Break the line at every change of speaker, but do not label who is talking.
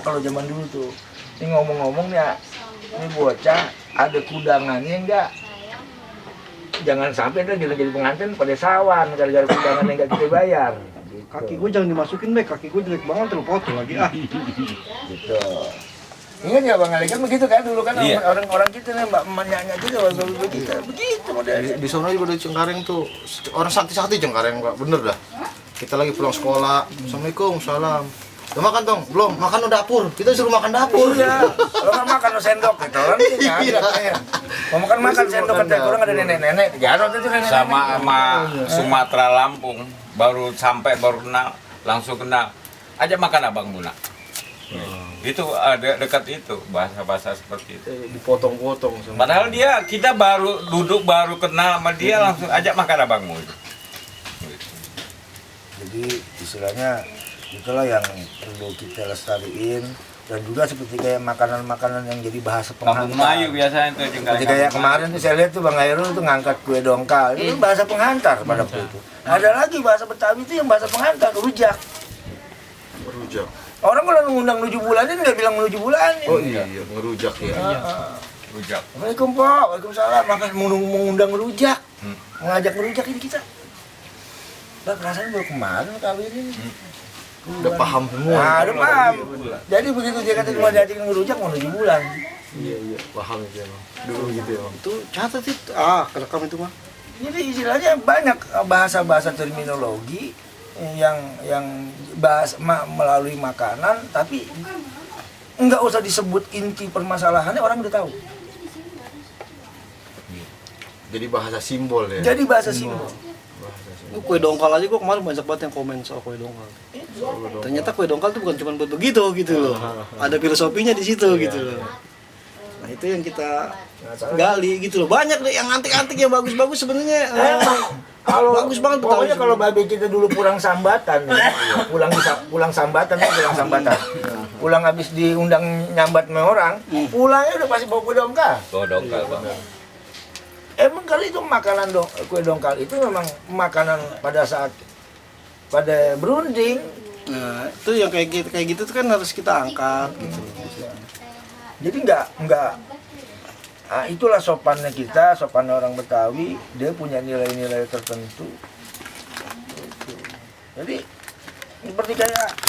enggak kalau zaman dulu tuh. Ini ngomong-ngomong ya, ini bocah ada kudangannya enggak? Jangan sampai dia jadi pengantin pada sawan gara-gara kudangan yang enggak kita bayar. Gitu.
Kaki gue jangan dimasukin, Bek. Kaki gue jelek banget, terpotong lagi.
Gitu. Ingat ya Bang Ali, kan begitu kan dulu kan orang-orang kita nih, mbak emaknya juga begitu modelnya.
Di sana juga di Cengkareng tuh orang sakti-sakti Cengkareng, Pak. Bener dah. Kita lagi pulang sekolah. Assalamualaikum, salam. Udah makan dong? Belum, makan udah dapur. Kita suruh makan dapur.
Iya. Kalau kan makan sendok gitu kan. Iya. Mau makan sendok kan orang ada nenek-nenek. Jarot itu nenek.
Sama Sumatera Lampung baru sampai baru kenal, langsung kenal. Ajak makan Abang Muna. Itu ada dekat itu bahasa-bahasa seperti itu.
Dipotong-potong.
Padahal kita baru duduk baru kenal sama dia langsung ajak makan Abangmu itu.
Jadi istilahnya itulah yang perlu kita lestariin, dan juga seperti kayak makanan-makanan yang jadi bahasa
Kampung
penghantar.
Melayu biasanya itu
Seperti kayak kemarin tuh saya lihat tuh Bang Hairul tuh ngangkat kue dongkal, itu bahasa penghantar pada waktu itu. Ada lagi bahasa Betawi itu yang bahasa penghantar, rujak.
Ngerujak.
Orang kalau ngundang menuju bulanin nggak bilang menuju bulanin.
Oh iya, ngerujak ya.
Rujak.
Assalamualaikum Pak, waalaikumsalam. Makan mengundang rujak, mengajak rujak ini kita. Bang rasanya baru kemarin kawin ini.
Udah paham semua.
Nah, udah paham. Jadi begitu dia kata mau diajakin ngerujak mau 7 bulan.
Iya, paham itu emang. Dulu gitu ya, Bang.
Itu catat itu. Kerekam itu mah.
Jadi istilahnya banyak bahasa-bahasa terminologi yang melalui makanan, tapi nggak usah disebut inti permasalahannya, orang udah tahu.
Jadi bahasa simbol ya.
Jadi bahasa simbol.
Itu kue dongkal aja gue kemarin banyak banget yang komen soal kue dongkal. Ternyata kue dongkal itu bukan cuma buat begitu gitu loh. Ada filosofinya di situ gitu loh. Nah itu yang kita gali gitu loh. Banyak deh yang antik-antik yang bagus-bagus sebenarnya. Bagus banget
Pokoknya kalau babi kita dulu pulang sambatan, pulang sambatan. Pulang habis diundang nyambat sama orang, pulangnya udah pasti bawa kue dongkal.
Bawa dongkal, Bang.
Emang kali itu makanan kue dongkal itu memang makanan pada saat pada berunding.
Nah itu yang kayak gitu tuh kan harus kita angkat gitu.
Jadi enggak itulah sopannya kita, sopan orang Betawi, dia punya nilai-nilai tertentu. Jadi seperti kayak